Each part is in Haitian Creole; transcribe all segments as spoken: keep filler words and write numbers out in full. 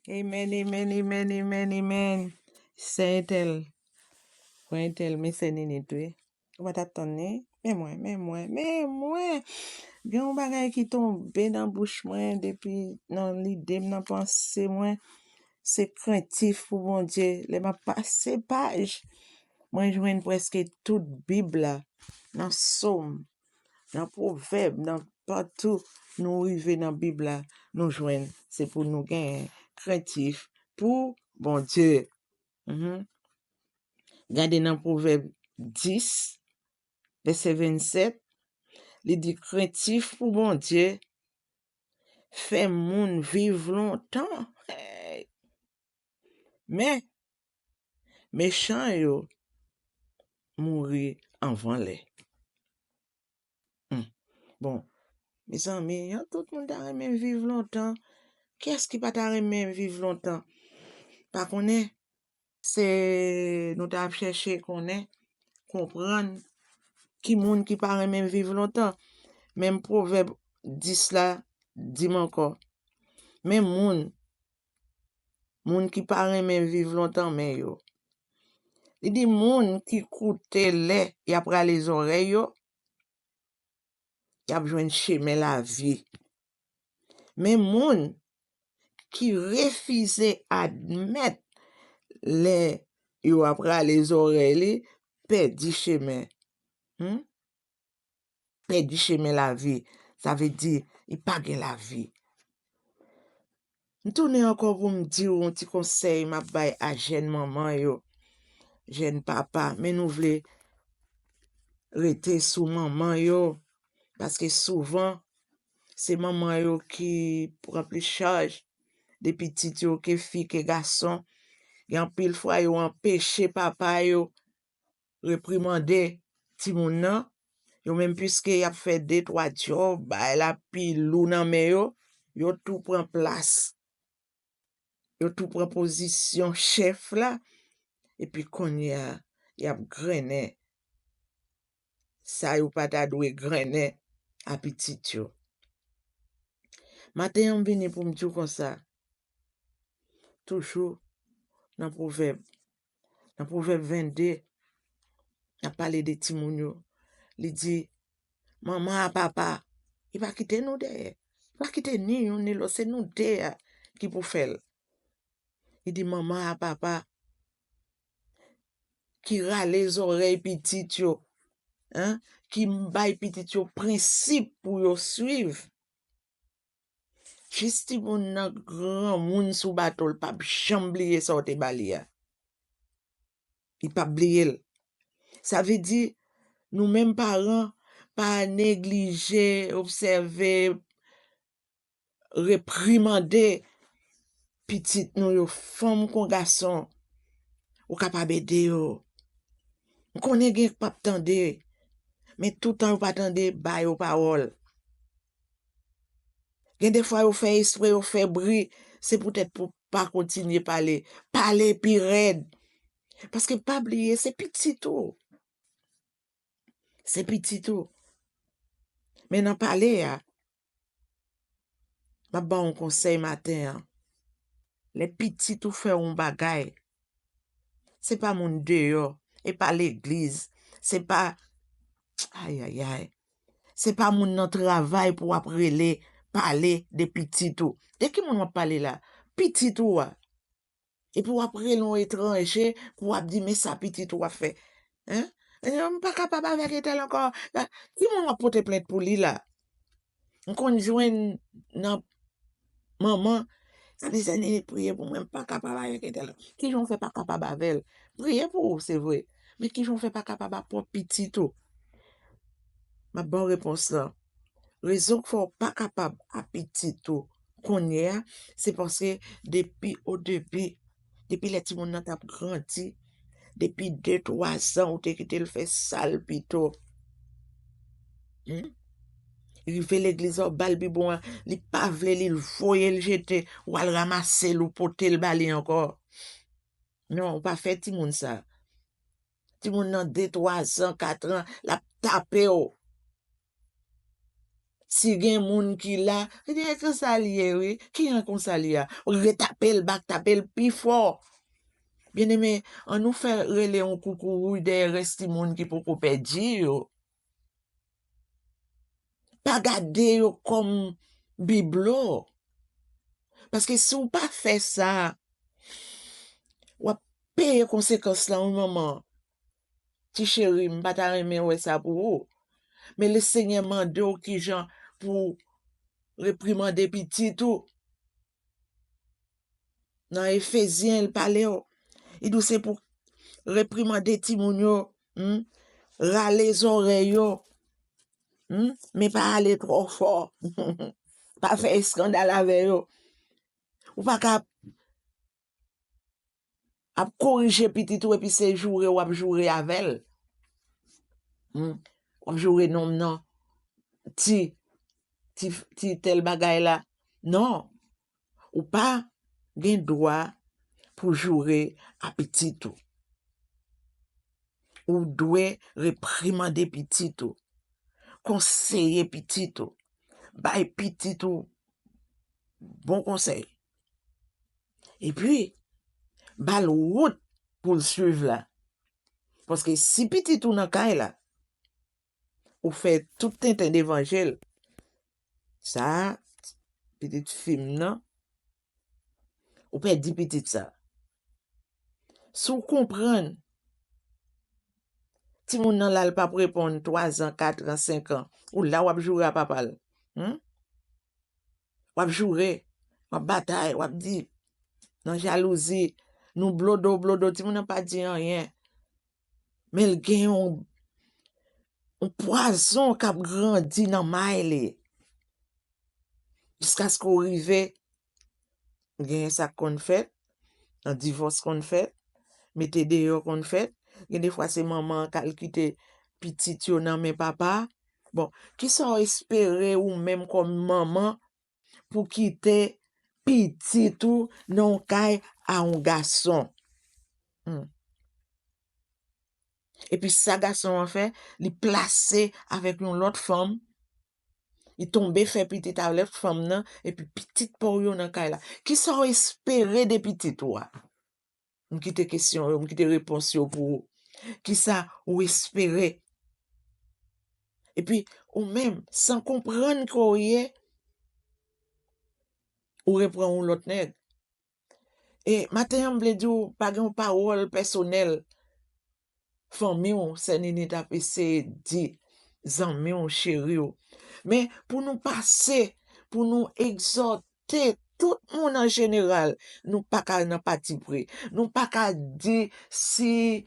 Amen, amen, amen, amen, amen. Sè entèl. Frè entèl, men sè Ninit wi. Ou pa t ap tann li? Men mwen, men mwen, men mwen. Gen yon bagay ki tonbe nan bouch mwen depi nan lide m, nan panse mwen. Se krentif pou Bondye. Lè m ap pase paj, mwen jwenn prèske tout Bib la, nan Sòm, nan Pwovèb, nan patou nou rive nan Bib la, nou jwenn se pou nou gen krentif pou Bondye. Mhm. Gade nan Pwovèb dis, vèsè vennsèt, li di, krentif pou Bondye fè moun viv lontan. Hey! Men, mechan yo mouri anvan lè. Hmm. Bon, mezanmi, an tout moun ta renmen viv lontan. Kiyès ki pa ta renmen viv lontan? Pa konnen, se nou ta ap chèche konnen, konprann ki moun ki pa renmen viv lontan. Menm Pwovèb dis la di m ankò. Men moun, moun ki pa renmen viv lontan, men yo. Li di moun ki koute lè y ap rale zòrèy yo, y ap jwenn chemen lavi. Men moun ki refize admèt lè yo ap rale zòrèy li, pèdi chemen. Hmm? Pèdi chemen lavi. Sa vle di, li pa gen lavi. M tounen ankò pou m di w yon ti konsèy m ap bay a jèn manman yo, jèn papa, men nou vle rete sou manman yo, paske souvan, se manman yo ki pran plis chaj de pitit yo, ke fi, ke gason. Gen anpil fwa, yo anpeche papa yo reprimande timoun nan. Yo menm, piske y ap fè de, twa djòb, bagay la pi lou nan men yo, yo tou pran plas. Yo tou pran pozisyon chèf la, epi kounye a, y ap grennen sa yo pa ta dwe grennen a pitit yo. Maten an, m vini pou m di w konsa, toujou nan Pwovèb, nan Pwovèb vennde, n ap pale de timoun yo. Li di, manman a papa, li pa kite nou dèyè. Li pa kite ni youn ni lòt, se nou de a ki pou fè l. Li di, manman a papa ki rale zòrèy pitit yo, en, ki bay pitit yo prensip pou yo swiv. Jis timoun nan granmoun sou bato, l p ap janm bliye sa w te ba li a. Li p ap bliye l. Sa vle di, nou menm paran, pa neglije obsève, reprimande pitit nou yo, fanm kon gason. Ou kapab ede yo. M konnen gen k p ap tande, men toutan yo pa tande, ba yo pawòl. Gen de fwa yo fè espre, yo fè bri, se poutèt pou pa kontinye pale. Pale pi rèd. Paske pa bliye, se pitit ou. Se pitit ou. Men nan pale a, m ap ba w yon konsèy maten an. Lè pitit ou fè w yon bagay, se pa moun deyò, e pa legliz, se pa, ayayay, se pa moun nan travay pou w ap rele, pale de pitit ou. De ki moun w ap pale la? Pitit ou a. Epi w ap rele yon etranje pou w ap di, men sa pitit ou ap fè. Hein? Eh, m pa kapab avèk entèl ankò. Ki moun w ap pote plent pou li la? M konn jwenn nan manman, sa mizè Ninit, priye pou mwen, m pa kapab avèk entèl. Kijan w fè pa kapab avè l? Priye pou ou, se vre. Men kijan w fè pa kapab a pwòp pitit ou? M ap ba w repons lan. Rezon k fè w pa kapab a pitit ou kounye a, se paske depi o debi, depi lè timoun nan t ap grandi, depi de, twa zan, ou te kite l fè sa l pito. Hmm? Rive legliz, ou ba l bibwon an, li pa vle li, l voye l jete, ou al ramase l, ou pote l ba li ankò. Non, ou pa fè timoun sa. Timoun nan de, twa zan, kat an, l ap tape w. Si gen moun ki la, li di, "E konsa l ye, wi. Ki jan konsa l ye a?" Ou retape l bak, tape l pi fò. Byeneme, ann nou fè rele yon koukouwouy dèyè rès timoun ki poko pèdi yo. Pa gade yo kòm biblo. Paske si w pa fè sa, w ap peye konsekans lan, wi, manman. Ti cheri, m pa ta renmen wè sa pou ou. Men Lesenyè mande w kijan pou reprimande pitit ou. Nan Efezyen, l pale w. Li di w se pou reprimande timoun yo, hmm? Rale zòrèy yo, hmm? Men pa ale twò fò. Pa fè eskandal avè yo. Ou pa ka ap korije pitit ou epi se joure w ap joure avè l. Hmm? W ap joure nonm nan. Ti, ti, ti tèl bagay la. Non. Ou pa gen dwa pou joure a pitit ou. Ou dwe reprimande pitit ou, konseye pitit ou, bay pitit ou bon konsèy. Epi, ba l wout pou l swiv la. Paske si pitit ou nan kay la, ou fè tout tenten devan je l, sa a, pitit fi m nan, ou pèdi pitit sa. Si w konprann, timoun nan la, l p ap reponn twa zan, kat an, senk an, ou la w ap joure a papa l. Hmm? W ap joure, w ap batay, w ap di, nan jalouzi, nou blodo, blodo, timoun nan pa di anyen. Men l gen yon, yon pwazon k ap grandi nan may li. Jiskaske w rive, genyen sa k konn fèt, nan divòs konn fèt, mete deyò konn fèt. Gen defwa se manman an k al kite pitit yo nan men papa. Bon, kisa w espere ou menm kòm manman pou kite pitit ou nan yon kay a yon gason? Hmm. Epi sa gason an fè, li plase avèk yon lòt fanm, li tonbe fè pitit avèk fanm nan, epi pitit pa w yo nan kay la. Kisa w espere de pitit ou a? M kite kesyon yo, m kite repons yo pou ou. Kisa ou espere? Epi, ou menm, san konprann ki w ye, ou reprann yon lòt nèg. E maten an, m vle di w, pa gen yon pawòl pèsonèl fanmi w, sè Nini t ap eseye di zanmi w, cheri w. Men pou nou pase, pou nou egzòte tout moun an jeneral, nou pa ka nan patipri. Nou pa ka di si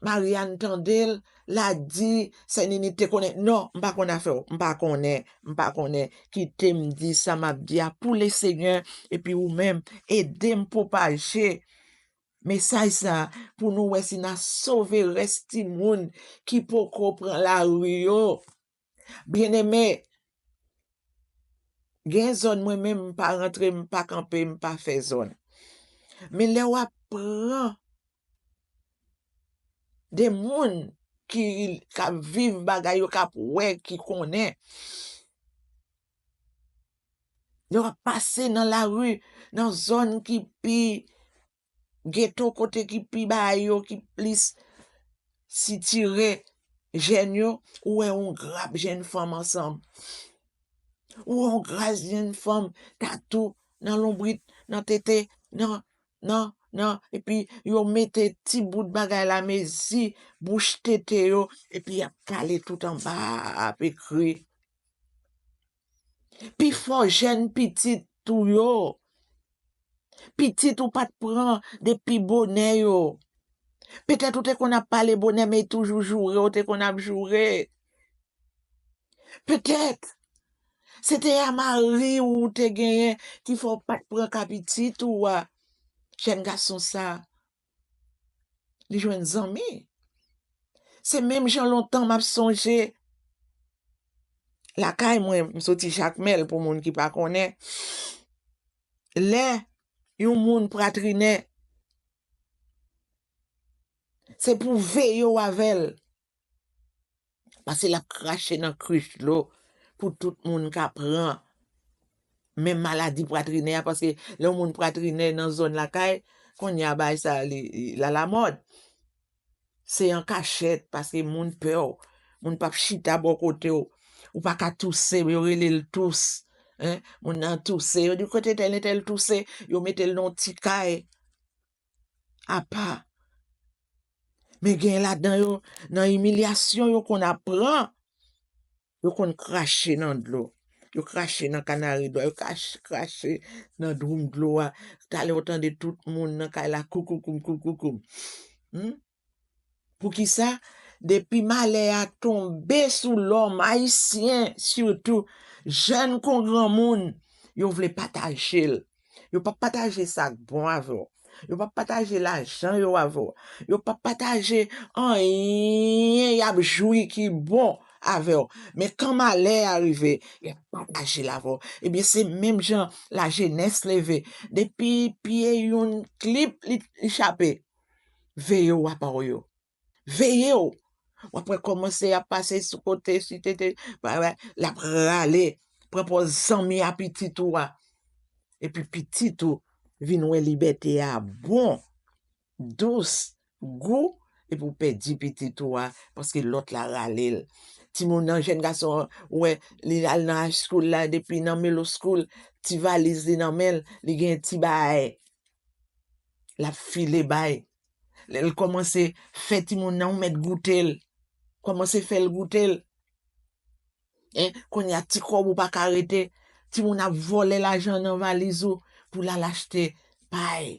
Mariane tande l, l a di, sè Nini te konnen. Non, m pa konn afè w. M pa konnen, m pa konnen. Kite m di sa m ap di a pou Lesenyè, epi ou menm, ede m pwopaje mesaj sa a pou nou wè si n a sove rès timoun ki poko pran lari yo. Byeneme, gen zòn mwen menm, m pa rantre, m pa kanpe, m pa fè zòn. Men lè w ap pran de moun ki, k ap viv bagay yo, k ap wè, ki konnen, lè w ap pase nan lari, nan zòn ki pi geto, kote ki pi ba yo, ki plis sitire jèn yo, ou wè yon grap jèn fanm ansanm. Ou wè yon grap jèn fanm tatou nan lonbrit, nan tete, nan, nan, nan, epi yo mete ti bout bagay la mezi bouch tete yo, epi y ap pale tout anba, ap ekri. Pifò jèn pitit ou yo, pitit ou pa t pran depi bonè yo. Petèt ou te konn ap pale bonè, men toujou joure, ou te konn ap joure. Petèt, se te a mari ou te genyen ki fè w pa t pran ka pitit ou a. Jèn gason sa, li jwenn zanmi. Se menm jan lontan m ap sonje. Lakay mwen, m soti Jakmèl, pou moun ki pa konnen. Lè yon moun pratrinen, se pou veye w avè l. Paske l ap krache nan krich dlo pou tout moun ka pran menm maladi pwatrinè a, paske lè yon moun pwatrinè nan zòn lakay, kounye a bagay sa li, li alamòd. Se an kachèt, paske moun pè w. Moun p ap chita bò kote w. Ou pa ka touse, yo rele l tous. Hein? Moun nan touse, yo di kote tèl entèl touse, yo mete l nan yon ti kay apa. Men gen ladan yo, nan imilyasyon yo konn ap pran, yo konn krache nan dlo. Yo krache nan kanari dlo, yo kache, krache nan dwoum dlo a. Talè w tande tout moun nan kay la koukoukoum, koukoukoum. Hmm? Poukisa? Depi malè a tonbe sou lòm ayisyen, sitou jèn kon granmoun, yo vle pataje l. Yo p ap pataje sa k bon avè w. Yo p ap pataje lajan yo avè w. Yo p ap pataje anyen y ap jwi ki bon avè w. Men kan malè a rive, y ap pataje l avè w. Ebyen, se menm jan lajenès leve. Depi pye youn klip, li, li chape. Veye w apa w yo. Veye w. W ap wè kòmanse y ap pase sou kote, sou tete, l ap rale, pran pòz zanmi a pitit ou a. Epi pitit ou vin wè libète a bon, dous, gou, epi w pèdi pitit ou a, paske lòt la rale l. Timoun nan, jèn gason an, ou wè, li al nan high school la, depi nan middle school, ti valiz li nan men l, li gen ti bagay. L ap file bay. Lè l kòmanse fè timoun nan, ou mèt goute l. Kòmanse fè l goute l. Hein, kounye a ti kòb ou pa ka rete. Timoun ap vòlè lajan nan valiz ou pou l al achte pay.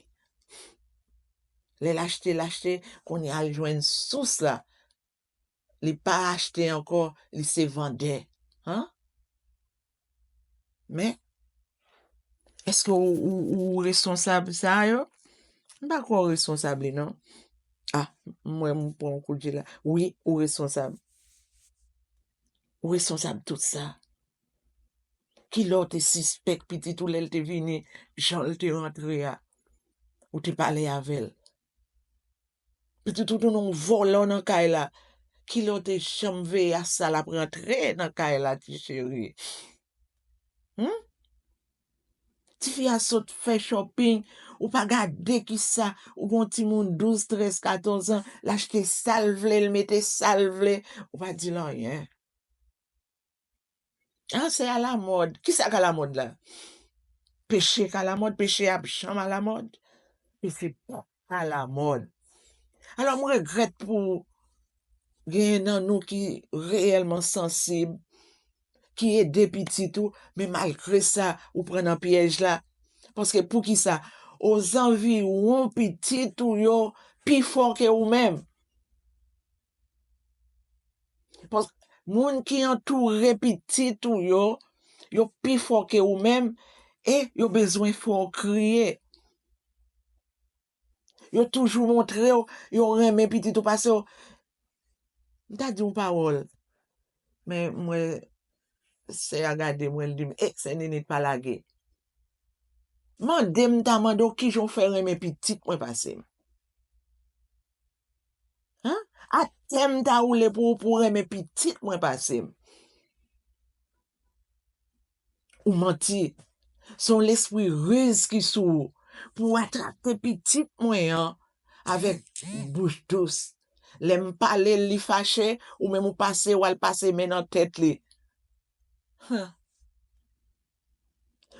Lè l achte, l achte, kounye a l jwenn sous la. Li pa achte ankò, li se vandè. Hein? Men, èske ou, ou, ou responsab sa yo? M pa kwè ou responsab li, non. Ah, mwen, m pran yon kout je la. Wi, ou responsab. Ou responsab tout sa. Kilè w te sispèk pitit ou lè l te vini, jan l te rantre a? Ou te pale avè l. Pitit ou tounen yon vòlò nan kay la. Kilè w te janm veye a sa l ap rantre nan kay la, ti cheri? Hmm? Tifi a sot fè shopping, ou pa gade kisa, ou gon timoun douz, trèz, katòz an, l achte sa l vle, l mete sa l vle, ou pa di l anyen. Ah, se alamòd. Kisa k alamòd la? Peche k alamòd, peche ap janm alamòd. Peche p ap alamòd. Alò, m regrèt pou genyen nan nou ki reyèlman sansib, ki ede pitit ou, men malgre sa, ou pran nan pyèj la. Paske poukisa? Ozanviwon pitit ou yo pi fò ke ou menm. Paske moun ki antoure pitit ou yo, yo pi fò ke ou menm, e yo bezwen fè w kriye. Yo toujou montre w, yo renmen pitit ou pase w. M ta di yon pawòl, men m wè sè a gade mwen, li di m, "E, sè Ninit pa lage." Mande m, ta mande w kijan w fè renmen pitit mwen pase m. Hein? Atè m ta woule pou ou, pou w renmen pitit mwen pase m. Ou manti. Se yon lespri riz ki sou ou. Pou w atrape pitit mwen an avèk bouch dous. Lè m pale l, li fache, ou menm ou pase, w al pase men nan tèt li. Huh.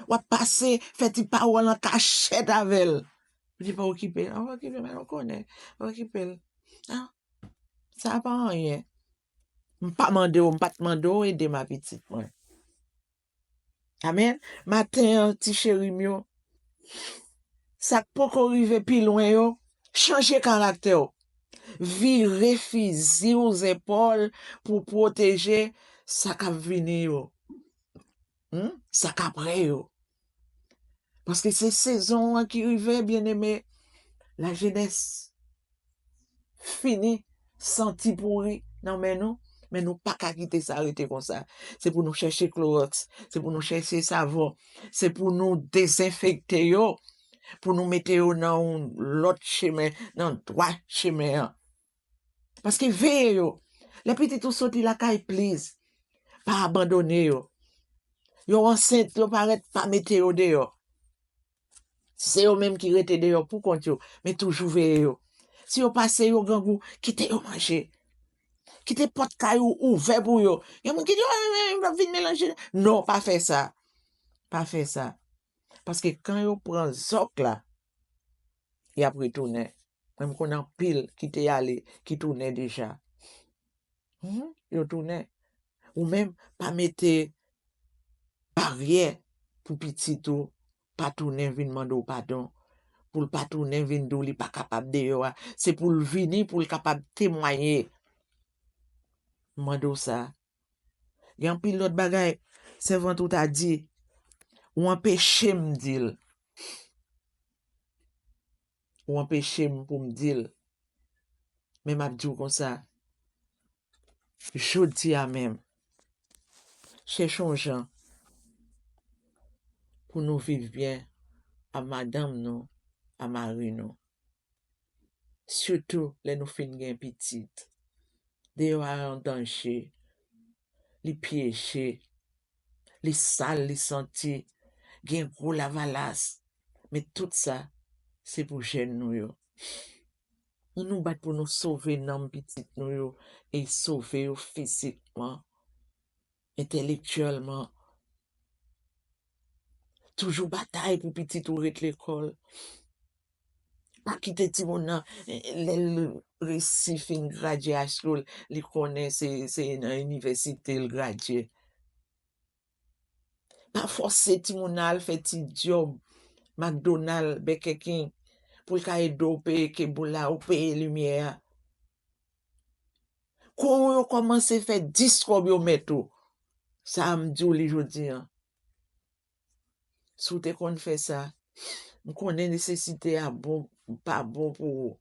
W ap pase, fè ti pawòl an kachèt avè l. Ou di pa okipe l. Ah, pa okipe l, men ou konnen. Pa okipe l. Ah, sa pa anyen. M pa mande w, m pa t mande w ede m a pitit mwen. Amèn. Maten an, ti cheri m yo, sa k poko rive pi lwen yo, chanje karaktè w. Vire fizi w zepòl pou pwoteje sa k ap vini yo. Hmm? Sa k apre yo. Paske se sezon an ki rive, byeneme. Lajenès fini, santi pouri nan men nou, men nou pa ka kite sa rete konsa. Se pou nou chèche klowòks, se pou nou chèche savon, se pou nou dezenfekte yo, pou nou mete yo nan yon lòt chemen, nan dwa chemen an. Paske veye yo. Lè pitit ou soti lakay, please, Pa abandone yo. Yo ansent, yo parèt, pa mete yo deyò. Si se yo menm ki rete deyò pou kont yo, men toujou veye yo. Si yo pase yo grangou, kite yo manje. Kite pòt kay ou ouvè pou yo. Gen moun ki di, "Oh, eh, eh, m ap vin melanje." Non, pa fè sa. Pa fè sa. Paske kan yo pran zòk la, y ap retounen. Mwen, m konn anpil ki te ale, ki tounen deja. Mhm, yo tounen. Ou menm, pa mete baryè pou pitit ou pa tounen vin mande w padon, pou l pa tounen vin di w li pa kapab deyò a. Se pou l vini, pou l kapab temwaye. M mande w sa. Gen anpil lòt bagay, sèvant ou ta di, ou anpeche m di l. Ou anpeche m pou m di l. Men m ap di w konsa, jodi a menm, chèche yon jan pou nou viv byen a madanm nou, a mari nou. Sitou lè nou fin gen pitit. Deyò a an danje, li pyeje, li sal, li santi, gen gwo lavalas. Men tout sa, se pou jèn nou yo. Ann nou bat pou nou sove nanm pitit nou yo e sove yo fizikman, entèlektyèlman. Toujou batay pou pitit ou ret lekòl. Pa kite timoun nan, eh, lè l resi fin gradye high school, li konnen se, se nan inivèsite l gradye. Pa fòse timoun nan al fè ti djòb, McDonald, Burger King, pou l ka ede w peye kebou la, ou peye limyè a. Kou yo kòmanse fè dis kòb yo mèt ou. Sa a m di w li jodi an. Si w te konn fè sa, m konnen nesesite a bon, pa bon pou ou.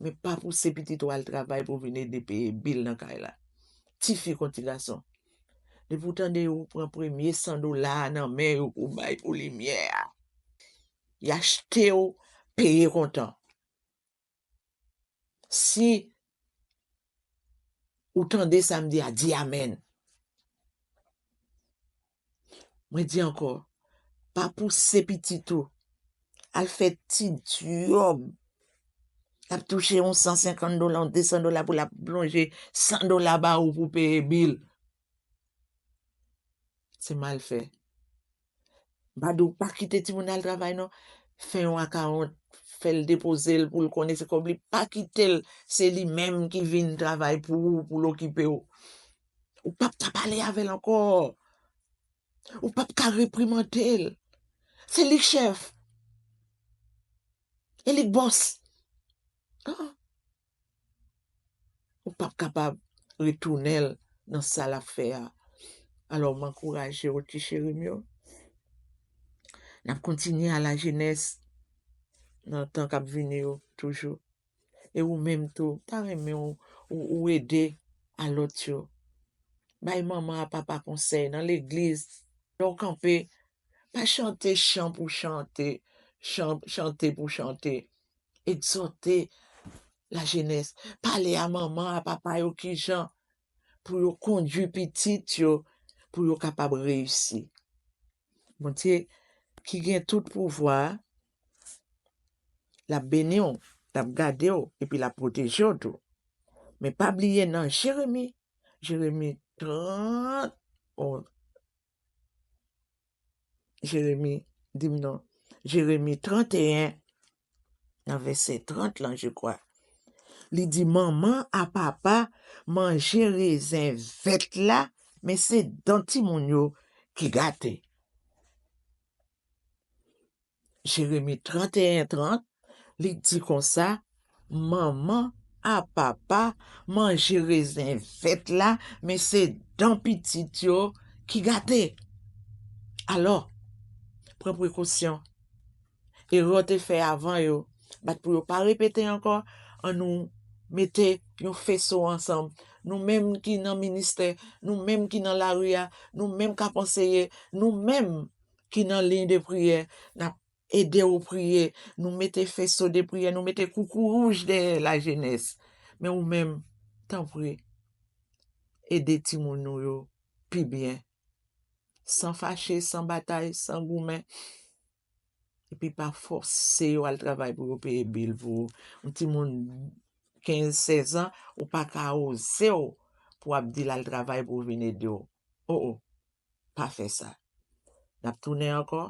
Men pa pouse pitit ou al travay pou vin ede peye bil nan kay la. Tifi kon ti gason. Depi w tande yo pran premye san dola a nan men yo pou bay pou limyè a, y achte w, peye kontan. Si ou tande sa m di a, di amèn. Mwen di ankò, pa pouse pitit ou al fè ti djòb. L ap touche yon san senkant dola, yon de san dola pou l ap lonje san dola ba ou pou peye bil. Se mal fè. M pa di w pa kite timoun al travay non. Fè yon akawont, fè l depoze l pou l konnen se kòb li. Pa kite l, se li menm ki vin travay pou ou, pou l okipe w. Ou p ap ka pale avè l ankò. Ou p ap ka reprimande l. Se li k chèf. E li k bòs. Ah. Ou p ap kapab retounen l nan sa l ap fè a. Alò, m ankouraje w, ti cheri m yo. N ap kontinye a la jenès nan tan k ap vini yo toujou. E ou menm tou, ta renmen w, ou, ou ede a lòt yo. Bay manman a papa konsèy nan legliz. Lè w kanpe, pa chante chan pou chante, chan, chante pou chante. Egzòte lajenès. Pale a manman, a papa yo kijan pou yo kondui pitit yo, pou yo kapab reyisi. Bondye ki gen tout pouvwa a, l ap beni w, l ap gade w, epi l ap pwoteje w tou. Men pa bliye nan Jeremi, Jeremi trant, oh, Jeremi, di m non, Jeremi tranteyen, nan vèsè trant lan, je crois. Li di, manman a papa manje rezen vèt la, men se dan timoun yo ki gate. Jeremi tranteyen trant, li di konsa, manman a papa manje rezen vèt la, men se dan pitit yo ki gate. Alò, pran prekosyon. Erè w te fè avan yo, bat pou yo pa repete ankò, annou mete yon feso ansanm. Nou menm ki nan ministè, nou menm ki nan lari a, nou menm k ap anseye, nou menm ki nan liy de priyè, n ap ede w priye. Nou mete feso de priyè, nou mete koukouwouj dèyè lajenès. Men ou menm, tanpri, ede timoun nou yo pi byen. San fache, san batay, san goumen. Epi pa fòse yo al travay pou yo peye bil pou ou. Yon timoun kenz, sèz an, ou pa ka oze w pou w ap di l al travay pou w vin ede w. O, o, pa fè sa. N ap tounen ankò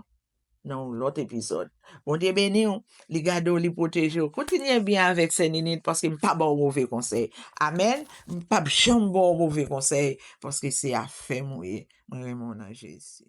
nan yon lòt epizòd. Bondye beni w, li gade w, li pwoteje w. Kontinye byen avèk sè Ninit paske m pa ba w move konsèy. Amèn. M p ap janm ba w move konsèy paske se afè m ou ye. Mwen renmen w nan Jezi.